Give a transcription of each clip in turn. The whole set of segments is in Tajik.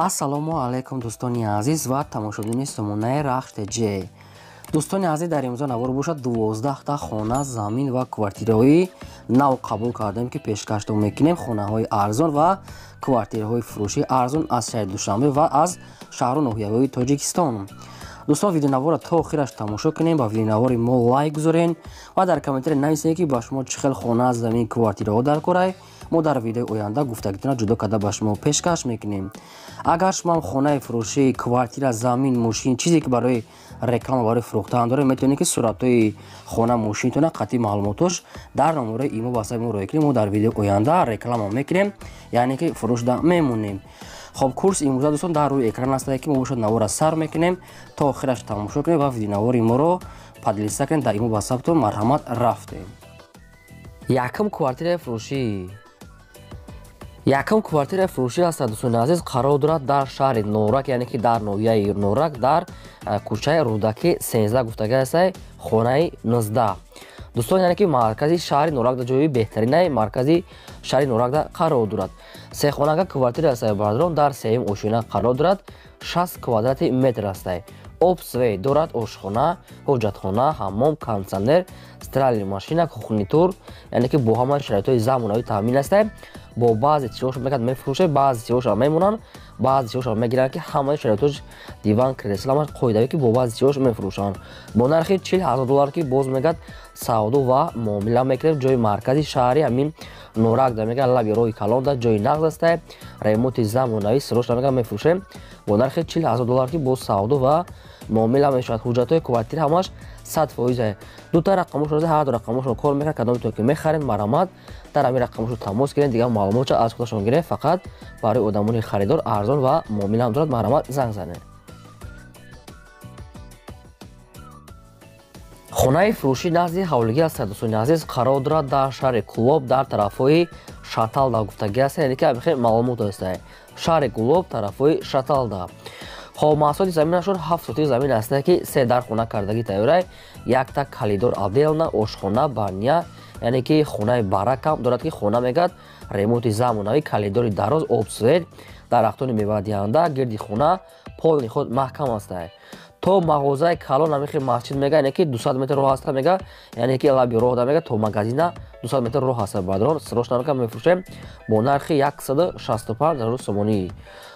Ассалому алайкум дӯстони азиз ва тамошобинони сомонаи Рахш ТЖ. Дӯстони азиз, дар имрӯза навор бошад 12та хона, замин ва квартираҳои нав қабул кардем, ки пешкаштон мекунем. Хонаҳои арзон ва квартираҳои фурӯшии арзон аз шаҳри Душанбе ва аз шаҳру ноҳияҳои Тоҷикистон. Дӯстон, видеонаворро то охираш тамошо кунем, ба видеонавори мо лайк гузорен ва дар комментария нависед, ки ба шумо чӣ хел хона, замин, квартираҳо дар корай. Мо дар видеои оянда гуфтагитона ҷудо карда ба шумо пешкаш мекунем. Агар шумо хонаи фурӯшӣ, квартира, замин, мошин, чизе ки барои реклама, барои фурӯхтан доред, метавонед ки суратҳои хона, мошинтона қатъи маълумотош дар номерои имо ватсапи мо роя кунем. Мо дар видеои оянда реклама мекунем, яъне ки фурӯшда мемонем. Хоб, курс имрӯза, дӯстон, дар рӯи экран аст, ки мо бошад навора сар мекунем, то охираш тамошо кунем ва видеонавори моро поделиться кунем дар имо ватсаптон. Марҳамат, рафтем. Якум квартираи фурӯшӣ. Якум квартираи фурӯшӣ аст, дӯстони азиз, қарор дорад дар шаҳри Норак, яъне ки дар ноҳияи Норак, дар кӯчаи Рӯдакӣ 13 гуфтага астай, хонаи 19. Дӯстон, яъне ки маркази шаҳри Норак, дар ҷои беҳтаринаи маркази шаҳри Норакда қарор дорад. Сехонага квартира астай, бародарон, дар сеюм ошёна қарор дорад, 60 квадрати метр астай. Об, свет дорад, ошхона, ҳоҷатхона, ҳаммом, кондитсионер, стиральная машина, кухонный тур, яъне ки бо ҳамаи шароитҳои замонавӣ таъмин астай. Бо баъзе чизҳошо мекард мефурӯшад, баъзе чизҳошо мемонанд, баъзе чизҳошо мегиранд, ки ҳамаи шароитҳош, диван, кресла, ҳамаш қоидавӣ, ки бо баъзе чизҳош мефурӯшанд бо нархи 40 000 доллар, ки боз мегӯяд савдо ва муомила мекунем. Ҷои маркази шаҳри ҳамин Норак да, мегӯяд, лаби роҳи калон да, ҷои нағз астай, ремонти замонавӣ, срочно мегӯяд мефурӯшем бо нархи 40 000 доллар, ки боз савдо ва муомила мешавад. Ҳуҷҷатҳои квартира ҳамаш 100%. Дута рақамошон, ҳар ду рақамошон кор мекунад. Кадомтон ки мехаред, марҳамат, дар ҳамин рақамошон тамос гиред, дигар маълумотшо аз худашон гиред. Фақат барои одамони харидор арзон ва муомила ҳам дорад, марҳамат, занг занед. Хонаи фурӯшӣ назди ҳавлигӣ аст, дӯстони азиз, қарор дорад дар шаҳри Кӯлоб, дар тарафҳои Шаталда гуфтагӣ аст, яъне ки хеле маълумот аст, шаҳри Кӯлоб, тарафҳои Шаталда. Хоб, маҳсулоти заминашон 7 сотик замин аст, ки се дар хона кардагӣ тайёрай, якта коридор отдельно, ошхона, баня, яъне ки хонаи баракам дорад, ки хона мегӯяд ремонти замонавӣ, коридори дароз, об, свет, дарахтони мевадиҳанда, гирди хона полный худ маҳкам астай. То мағозаи калон, ҳамихи масҷид мега, яъне ки 200 метр роҳ аста мега, яъне ки лаби роҳ да мега, то магазина 200 метр роҳ аста. Бародарон, срочно мега мефурӯшем бо нархи 165 000 сомонӣ.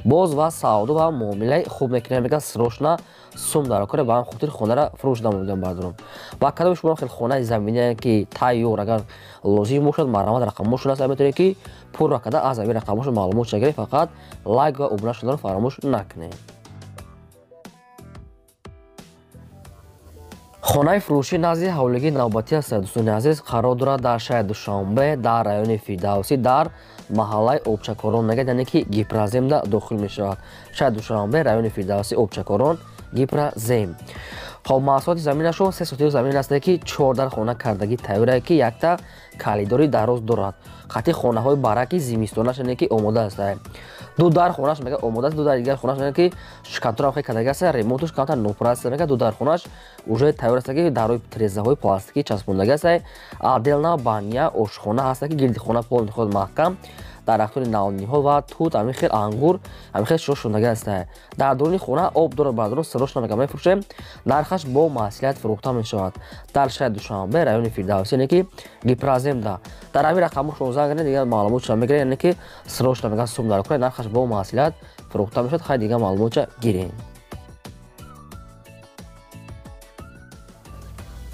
Боз ва савдо ва муомилаи хуб мекунем, мега, срочно сум дар кора, ба ҳам хотир хонара фурӯш намудем, бародарон. Ва кадоми шумо хел хонаи замине ки тайёр агар лозим бошад, марҳамат, рақамошон аст, метавонед ки пурра карда аз ҳамин рақамошон маълумот гиред. Фақат лайк ва обуна шуданро фаромӯш накунед. Хонаи фурӯшӣ назди ҳавлигии навбатӣ аст, дӯстони азиз, қарор дорад дар шаҳри Душанбе, дар райони Фирдавсӣ, дар маҳаллаи Обчакорон мегӯяд, яъне ки Гипроземда дохил мешавад. Шаҳри Душанбе, райони Фирдавсӣ, Обчакорон, Гипрозем. Хоб, маҳсулоти заминашон 3 сотик замин аст, ки чор дар хона кардагӣ тайёрае, ки якта коридори дароз дорад, қатъи хонаҳои бараки зимистонаш, яъне ки омода аст. Ду дар хонаш мега омода аст, ду дар дигар хонаш мега ки штукатурка хел кардаги аст, ремонтуш камтар нопура аст. Мега ду дар хонаш уже тайёр аст, ки дарои тирезаҳои пластикӣ часпондаги аст. Отдельно баня, ошхона ҳаст, ки гирди хона полный худ маҳкам, дарахтони навниҳо ва тут, ҳамин хел ангур, ҳамин хел шо шундаги аст. Дар дуруни хона об дорад, бародарон, срочно мега мефурӯшем, нархаш бо маслиҳат фурӯхта мешавад. Дар шаҳри Душанбе, райони Фирдавсӣ, яъне ки Гипроземда, дар ҳамин рақамошон занг занед, дигар маълумотша мегиред. Яъне ки срочно мега сум дар кора, нархаш бо маслиҳат фурӯхта мешавад. Хай, дигар маълумотша гиред.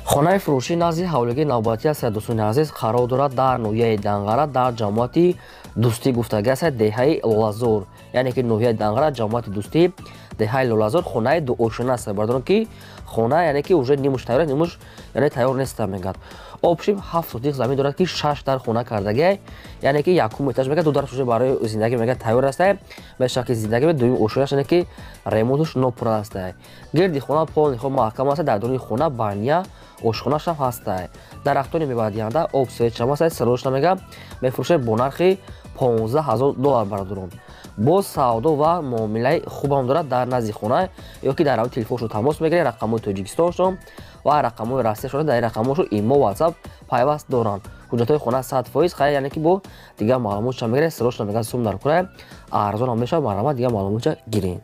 Хонаи фурӯшӣ назди ҳавлигии навбатӣ аст, дӯстони азиз, қарор дорад дар ноҳияи Данғара, дар ҷамоати Дӯстӣ гуфтагӣ аст, деҳаи Лолазор, яъне ки ноҳияи Данғара, ҷамоати Дӯстӣ, деҳаи Лолазор. Хонаи дуошёна аст, бародарон, ки хона, яъне ки уже нимуш тайёр, нимуш яъне тайёр нест мегӯяд. Общем, 7 сотик замин дорад, ки шаш дар хона кардагиай, яъне ки якум этаж мегӯяд, ду дараш уже барои зиндагӣ мегӯяд тайёр астай, мешавад ки зиндагӣ. Дуюм ошёнаш, яъне ки ремонтуш нопурра астай. Гирди хона полный хоб маҳкам аст, дар дуруни хона баня, ошхонашам ҳастай, дарахтони мевадиҳанда, об, светшам ҳастай. Срочно мега мефурӯшед бо нархи 15 000 доллар, бародарон. Боз савдо ва муомилаи хубам дорад. Дар назди хона ё ки дар ҳамин телефоншон тамос мегиред, рақамҳои Тоҷикистоншон ва рақамҳои Россия шуда дар рақамҳошо имо WhatsApp пайваст доранд. Ҳуҷҷатҳои хона 100%, хайр, яъне ки бо дигар маълумотша мегиред, срочно мегӯяд сум дар кора, арзон ҳам мешавад, марҳамат дигар маълумотша гиред.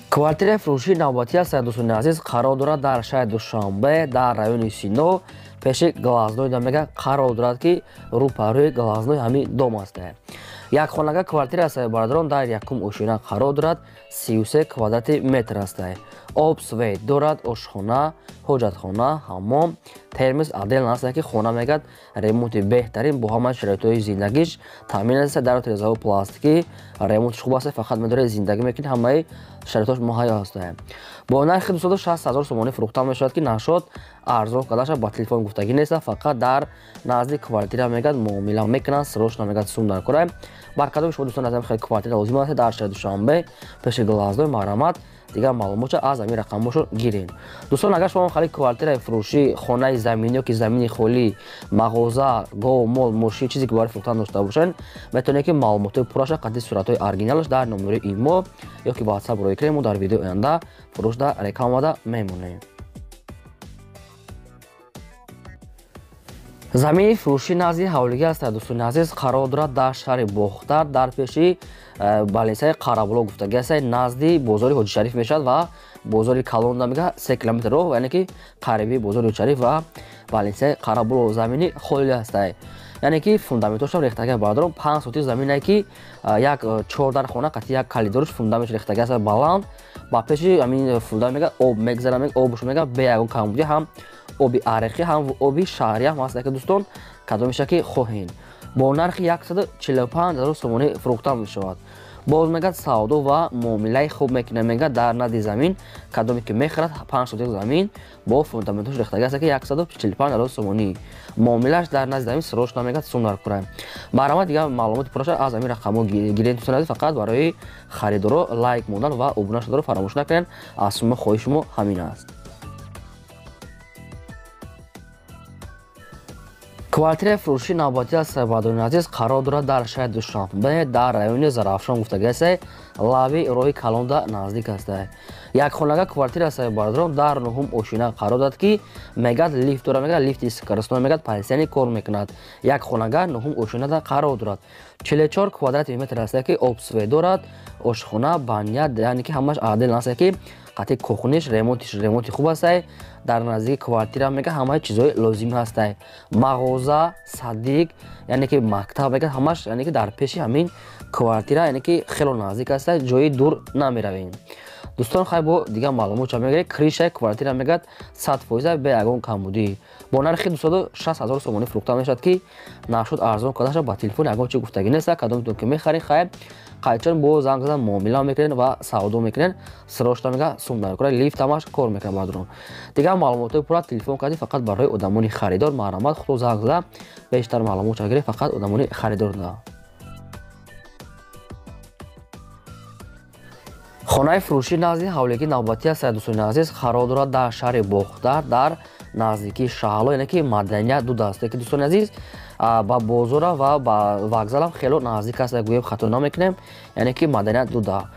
Квартираи фурӯшии навбатӣ аст, дӯстони азиз, қарор дорад дар шаҳри Душанбе, дар райони Сино, пеши глазной мега қарор дорад, ки рӯпарӯи глазной ҳамин дом аст. Як хонага квартира аст, бародарон, дар якум ошёна қарор дорад, 33 квадрати метр аст. Об, свет дорад, ошхона, ҳоҷатхона, ҳаммом, термос отдельно аст, ки хона мегӯяд ремонти беҳтарин бо ҳама шароитҳои зиндагиш таъмин аст, дару тирезаҳо пластикӣ, ремонтш хуб аст, фақат медоред зиндагӣ мекунед, ҳамаи шароитҳош муҳайё аст. Бо нархи 260 ҳазор сомонӣ фурӯхта мешавад, ки нашод арзон кардаша ба телефон гуфтагӣ нест, фақат дар назди квартира мегӯяд муомила мекунанд, срочно мегӯяд сум дар кора. Бар кадоми шумо дӯстон аз хеле квартира лозим аст дар шаҳри Душанбе пеши глазной, марҳамат дигар маълумотша аз ҳамин рақамҳошо гиред. Дӯстон, агар шумо хеле квартираи фурӯшӣ, хонаи заминӣ ё ки замини холӣ, мағоза, гов, мол, мошин, чизе ки барои фурӯхтан дошта бошед, метавонед ки маълумотҳои пурраша қадри суратҳои оригиналаш дар номери имо ё ки WhatsApp рӯй кунед, мо дар видеои оянда фурӯшда рекламада мемонем. Замини фурӯшӣ назди ҳавлигӣ аст, дӯстони азиз, қарор дорад дар шаҳри Бохтар, дар пеши балисаи Қарабуло гуфтагӣ аст, назди бозори Ҳоҷишариф мешавад ва бозори калонда мега 3 километр роҳ, яъне ки қариби бозори Ҳоҷишариф ва балисаи Қарабуло замини холӣ аст. Яъне ки фундаментошам рехтагӣ, бародарон, 5 сотих замине ки як 4 дар хона қати як калидорш фундаментш рехтагӣ аст баланд, ба пеши ҳамин фундамент мега об мегзара, обш мега бе ягон камбудӣ, ҳам оби арихӣ ҳам оби шаҳрӣ ҳам ҳаст, ки дӯстон кадомеша ки хоҳед. Бо нархи 145 ҳазор сомонӣ фурӯхта мешавад. Боз мегӯяд савдо ва муомилаи хуб мекунад, мегӯяд дар назди замин кадоме ки мехарад 5 сотих замин бо фундаментош рехтагӣ аст, ки 145 ҳазор сомонӣ муомилааш дар назди замин срочно мегӯяд сум дар кора. Марҳамат дигар маълумоти пурраша аз ҳамин рақамҳо гиред, дӯстони азиз, фақат барои харидоро лайк мондан ва обуна шуданро фаромӯш накунед. Аз шумо хоҳиши мо ҳамин аст. Квартираи фурӯшии навбатӣ аст, бародарони азиз, қарор дорад дар шаҳри Душанбе, дар райони Зарафшон гуфтагӣ аст, лаби роҳи калонда наздик аст. Як хонага квартира аст, бародарон, дар нуҳум ошина қарор дорад, ки мегӯяд лифт дорад, мегӯяд лифти скоростной, мегӯяд полисияни кор мекунад. Як хонага нуҳум ошинада қарор дорад, 44 квадрати метр аст, ки об, свет дорад, ошхона, баня, яъне ки ҳамаш отдельно аст, ки қати кухниш ремонтиш ремонти хуб аст. Дар наздики квартира мега ҳамаи чизҳои лозимӣ ҳаст, мағоза, садик, яъне ки мактаб мега ҳамаш, яъне ки дар пеши ҳамин квартира, яъне ки хело наздик аст, ҷои дур намеравем. Дӯстон, хай бо дигар маълумот ча мегиред, крышаи квартира мегӯяд 100% бе ягон камбудӣ. Бо нархи 260 ҳазор сомонӣ фурӯхта мешавад, ки нашуд арзон кардаша ба телефон ягон чи гуфтагӣ нест, кадомтон ки мехаред, хайр қайчон бо занг зада муомила мекунед ва савдо мекунед, срочно мега сум дар кора, лифт ҳамаш кор мекунад, бародарон. Дигар маълумотҳои пурра телефон кардӣ фақат барои одамони харидор, марҳамат худо занг зада бештар маълумот ча гиред, фақат одамони харидор. Хонаи фурӯшӣ назди ҳавлигӣ навбатӣ аст, дӯстони азиз, қарор дорад дар шаҳри Бохтар, дар наздикии Шаҳло, яъне ки Маданият ду даст, ки дӯстони азиз ба бозора ва ба вокзалам хело наздик аст, гӯем хато намекунем, яъне ки Маданият ду да.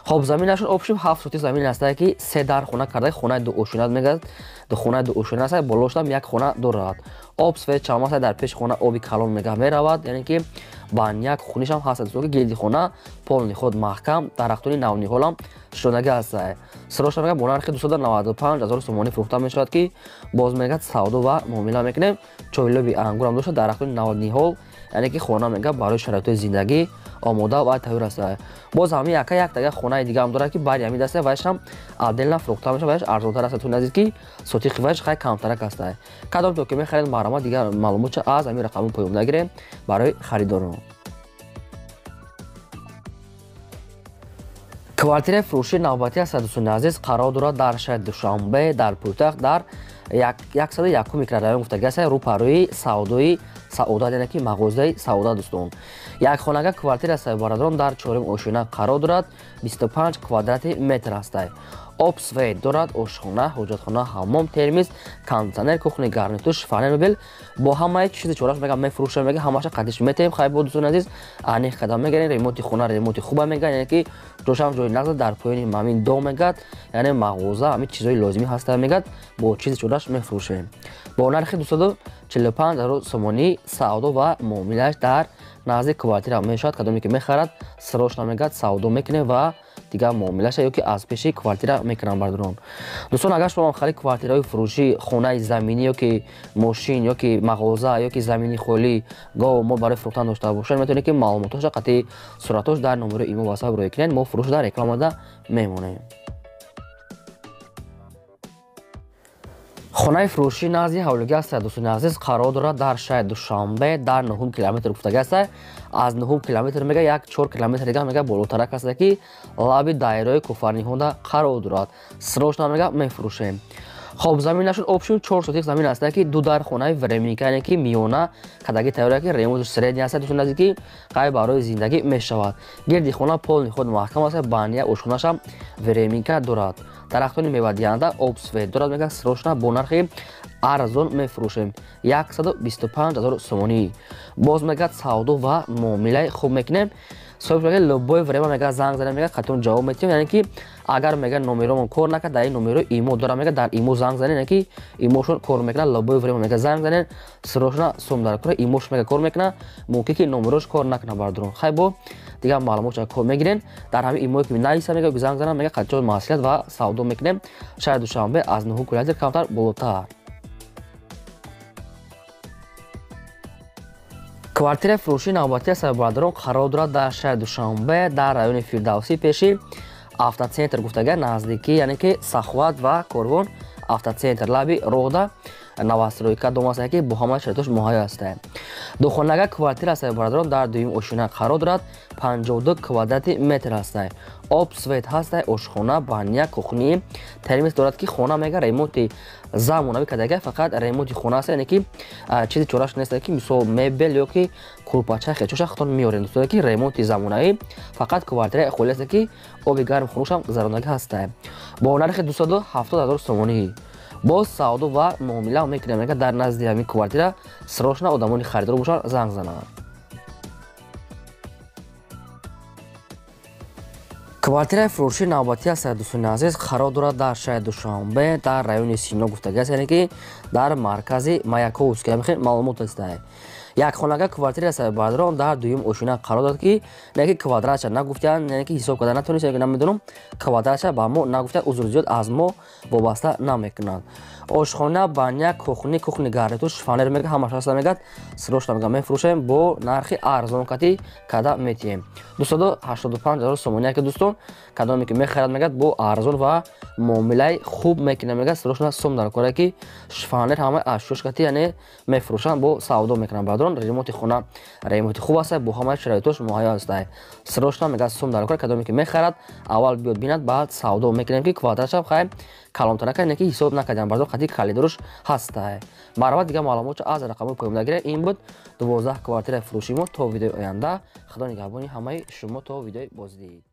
Хоб, заминашон обшим 7 сотих замин аст, ки 3 дар хона карда, хонаи ду ошёна мегӯяд, ду хонаи ду ошёна аст, болошам як хона дорад. Об, свет чам аст, дар пеши хона оби калон мега меравад, яъне ки баня, кухнишам ҳаст, ки гилди хона полни худ маҳкам, дарахтони навниҳолам шишондагӣ аст. Срочно мега бо нархи 295 ҳазор сомонӣ фурӯхта мешавад, ки боз мегӯяд савдо ва муомила мекунем. Чойлоби ангурам дошта, дарахтони навниҳол, яъне ки хона мега барои шароитҳои зиндагӣ омода ва тайёр аст. Боз ҳамин яка як тага хонаи дигаам дорад, ки баъди ҳамин даста вайшам отдельно фурӯхта мешавад, вайш арзонтар аст, ту азиз, ки сотихи вайш хай камтарак аст. Кадом то ки мехаред, марҳамат дигар маълумотша аз ҳамин рақамҳо поён нагирем барои харидорон. Квартираи фурӯшии навбатӣ аст, дӯстони азиз, қарор дорад дар шаҳри Душанбе, дар пойтахт, дар 101 микрорайон гуфтагӣ аст, рӯпарӯи савдои Саодат, яъне ки мағозаи Саодат, дӯстон. Як хонага квартира аст, бародарон, дар чорум ошёна қарор дорад, 25 квадрати метр аст. Об свет дорад, ошхона, ҳоҷатхона, ҳаммом, термиз, кондитсионер, кухни гарнитур, шифонер, мебел бо ҳамаи чизи чораш мега мефурӯшам, мега ҳамаша қадиш метаем. Хай бо дӯстони азиз, аниқ қадам мегарем. Ремонти хона ремонти хуба мега, яъне ки ҷошам ҷои нағз, дар поёни ҳамин дом мегад, яъне мағоза, ҳамин чизҳои лозимӣ ҳаста мегад, бо чизи чораш мефурӯшем. Бо нархи 245 ҳазор сомонӣ савдо ва муомилааш дар назди квартира мешавад. Кадоме ки мехарад, срочно мегад савдо мекунем ва дигар муомилаша ё ки аз пеши квартира мекунам бардорон. Дӯстон, агар шумо хали квартираҳои фурӯшӣ, хонаи заминӣ ё ки мошин ё ки мағоза ё ки замини холӣ, гов мо барои фурӯхтан дошта бошед, метавонед ки маълумотҳоша қатъи суратҳош дар номерои имо ватсап рӯй кунед, мо фурӯш дар рекламада мемонем. Хонаи фурӯшӣ назди ҳавлигӣ аст, дӯстони азиз, қарор дорад дар шаҳри Душанбе, дар 9 километр гуфтагӣ аст. Аз 9 километр мега 1-4 километр дига мега болотарак аст, ки лаби дайрои Кофарниҳонда қарор дорад. Срочно мега мефурӯшем. Хоб, заминашон обшун 4 сотих замин аст, ки ду дар хонаи временка, яъне ки миёна кадаги тайёр, ки ремонт средний аст, дӯстони азиз, ки қай барои зиндагӣ мешавад. Гирди хона полни худ маҳкам аст, бания ошхонашам временка дорад. Дарахтони мевадиҳанда, об свет дорад, мега срочно бо нархи арзон мефурӯшем, 125 ҳазор сомонӣ. Боз мегад савдо ва муомилаи хуб мекунем. Соҳиб мега любое время мега занг занем, мега қатъиён ҷавоб метиҳем, яъне ки агар мега номеромон кор накард, дар ин номеро имо дорам, мега дар имо занг занем, яъне ки имошон кор мекунад. Любое время мега занг занем, срочно сум дар кора имош мега кор мекунад, мумкин ки номерош кор накунад бардорон. Хай бо дигар маълумотша кор мегирен дар ҳамин имое ки нависа, мега занг занам, мега қатъиён маслиҳат ва савдо мекунем. Шаҳри Душанбе аз 9 километр камтар болотар. Квартираи фурӯшии навбатӣ аст бародарон, қарор дорад дар шаҳри Душанбе, дар райони Фирдавсӣ, пеши автоцентр гуфтага, наздикӣ, яъне ки Саховат ва Корвон автоцентр, лаби роҳда новостройка дом аст, ки бо ҳамаи шароитош муҳайё аст. Духонага квартира аст бародарон, дар дуюм ошёна қарор дорад, 52 квадрати метр аст. Об свет ҳаст, ошхона, баня, кухни, термис дорад, ки хона мега ремонти замонавӣ кардага, фақат ремонти хона аст, яъне ки чизи чораш нест, ки мисол мебел ё ки курпача хечоша худтон меоред. Дӯстоне ки ремонти замонавӣ, фақат квартираи холӣ аст, ки оби гарм хунукшам гузарондагӣ ҳаст. Бо нархи 270 ҳазор сомонӣ боз савдо ва муомила мекунем. Мега дар назди ҳамин квартира срочно одамони харидор бошанд, занг зананд. Квартираи фурӯшии навбатӣ аст, дӯстони азиз, қарор дорад дар шаҳри Душанбе, дар райони Сино гуфтагӣ аст, яъне ки дар маркази Маяковский. Ҳамин хел маълумот аст. Як хонага квартира аст бародарон, дар дуюм ошёна қарор дорад, ки не ки квадратша нагуфтянд, яъне ки ҳисоб карда натонистем, намедонам квадратша ба мо нагуфтянд, узр зиёд аз мо вобаста намекунанд. Ошхона, баня, кухни, кухни гарнитур, шифонер мега ҳамаш ҳаст, мегад срочно мега мефурӯшем бо нархи арзон кати када метиҳем. 285 ҳазор сомонӣ, ки дӯстон кадоме ки мехарад, мегад бо арзон ва муомилаи хуб мекунем, мегад срочно сум дар кора, ки шифонер ҳамаи ашёш кати, яъне мефурӯшанд, бо савдо мекунанд бародарон. Ремонти хона ремонти хуб аст, бо ҳамаи шароитош муҳайё аст. Срочно мегад сум дар кора, кадоме ки мехарад аввал биёд бинад, баъд савдо мекунем, ки квадратшам хай калонтарака, не ки ҳисоб накардам бародарон, қати калидорш ҳаст. Марҳамат, дигар маълумотшо аз рақамҳои поёнда гиред. Ин буд 12 квартираи фурӯшии мо. То видеои оянда, Худо нигаҳбони ҳамаи шумо, то видеои боздид.